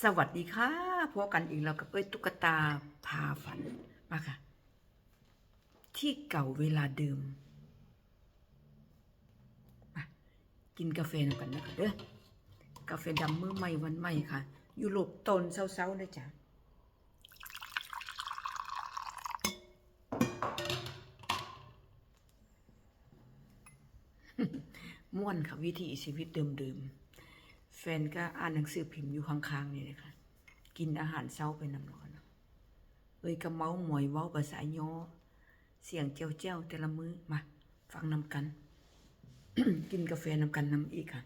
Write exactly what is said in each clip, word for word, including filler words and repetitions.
สวัสดีค่ะ พบกันอีกแล้วกับเอ้ยตุ๊กตาพาฝัน มาค่ะ ที่เก่าเวลาเดิม มา กินกาแฟนำกันนะคะเด้อ กาแฟดำมื้อใหม่วันใหม่ค่ะ ยุโรปตอนเช้าๆนะจ๊ะ ม่วนค่ะ วิถีชีวิตเดิมๆ แฟนก็อ่านหนังสือพิมพ์อยู่ข้างๆ นี่นะคะ กินอาหารเช้าไปนำเนาะค่ะเนาะ เอ้ยก็เม้ามอยเว้าภาษาย้อ เสียงแจ้วๆ แต่ละมื้อ มา ฟังนำกัน กินกาแฟนำกันนำอีกค่ะ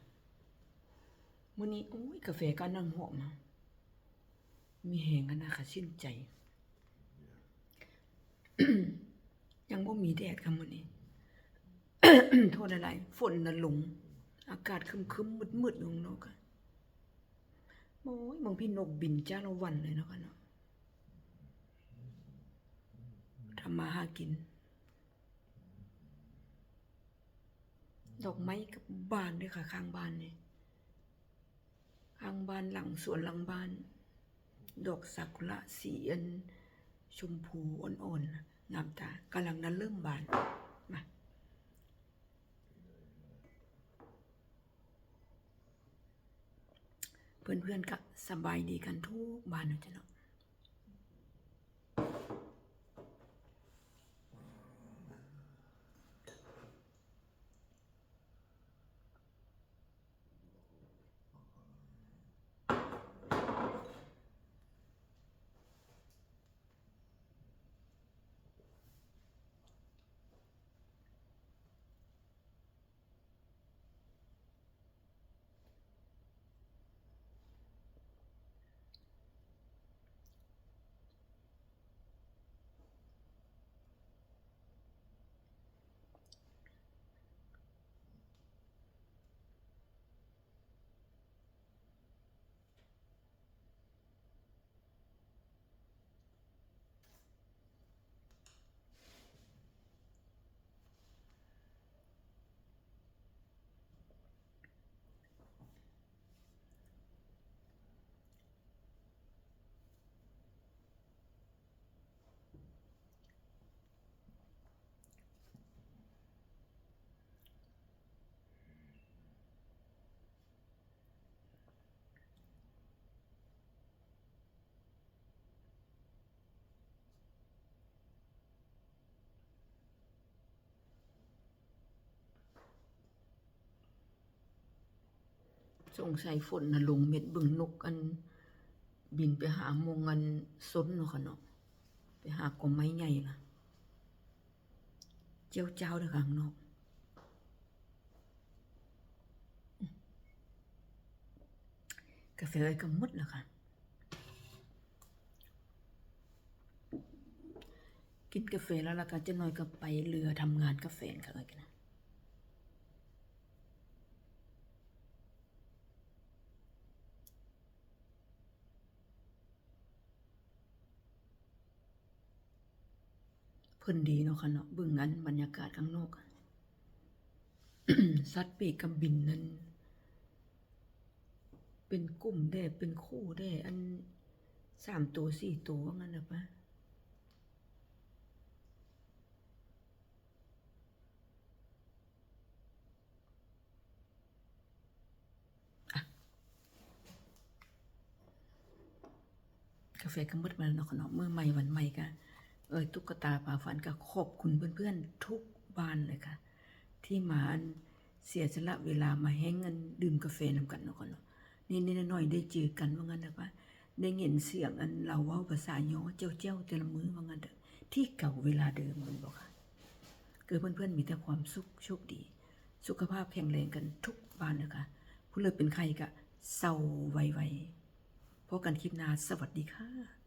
มื้อนี้ โอ้ย กาแฟก็นั่งเหาะมา มีแฮงกันนะคะ ชื่นใจ ยังบ่มีแดดค่ะมื้อนี้ โทษหลายๆ ฝนน่ะลง อากาศครึมๆ มืดๆ อยู่ข้างนอกค่ะ โอ้ย บางพี่นกบินจ้าละวันเลยเนาะค่ะเนาะ ทำมาหากิน ดอกไม้กับบานด้วยค่ะ ข้างบ้านนี่ ข้างบ้านหลังสวนหลังบ้าน ดอกซากุระสีอันชมพูอ่อนๆ งามตา กำลังนั้นเริ่มบาน มา เพื่อนๆ ก็สบายดีกันทุกบ้านนะจ๊ะเนาะ สงสัยฝนน่ะลงเม็ด เบิ่งนกอันบินไปหาหม่องอันซนเนาะค่ะเนาะ ไปหากอไม้ใหญ่นะ เจียวจ้าวเด้อค่ะข้างนอก กาแฟเอ้ยก็หมดแล้วค่ะ กินกาแฟแล้ว แล้วก็จะน้อยก็ไปเรือทำงานกาแฟค่ะเอ้ยนะ เพิ่นดีเนาะค่ะเนาะ เบิ่งอันบรรยากาศข้างนอกอะ สัตว์ปีกก็บินนั่น เป็นกลุ่มแด่ เป็นคู่แด่ อันสามตัว สี่ตัว ว่างั้นเถอะปะ กาแฟก็หมดมาแล้วเนาะค่ะเนาะ มื้อใหม่วันใหม่ก็ เอ้ยตุ๊กตาพาฝันก็ขอบคุณเพื่อนๆทุกบ้านเลยค่ะ ที่มาอันเสียสละเวลามาแฮงอันดื่มกาแฟนำกันเนาะค่ะเนาะ นิดๆหน่อยๆได้เจอกันว่างั้นเถอะค่ะ ได้ยินเสียงอันลาวเว้าภาษาย้อแจ้วๆแต่ละมื้อว่างั้นเถอะ ที่เก่าเวลาเดิม แม่นบ่คะ คือเพื่อนๆมีแต่ความสุข โชคดี สุขภาพแข็งแรงกันทุกบ้านนะคะ ผู้ใดเป็นไข้ก็เซาไวๆ พบกันคลิปหน้า สวัสดีค่ะ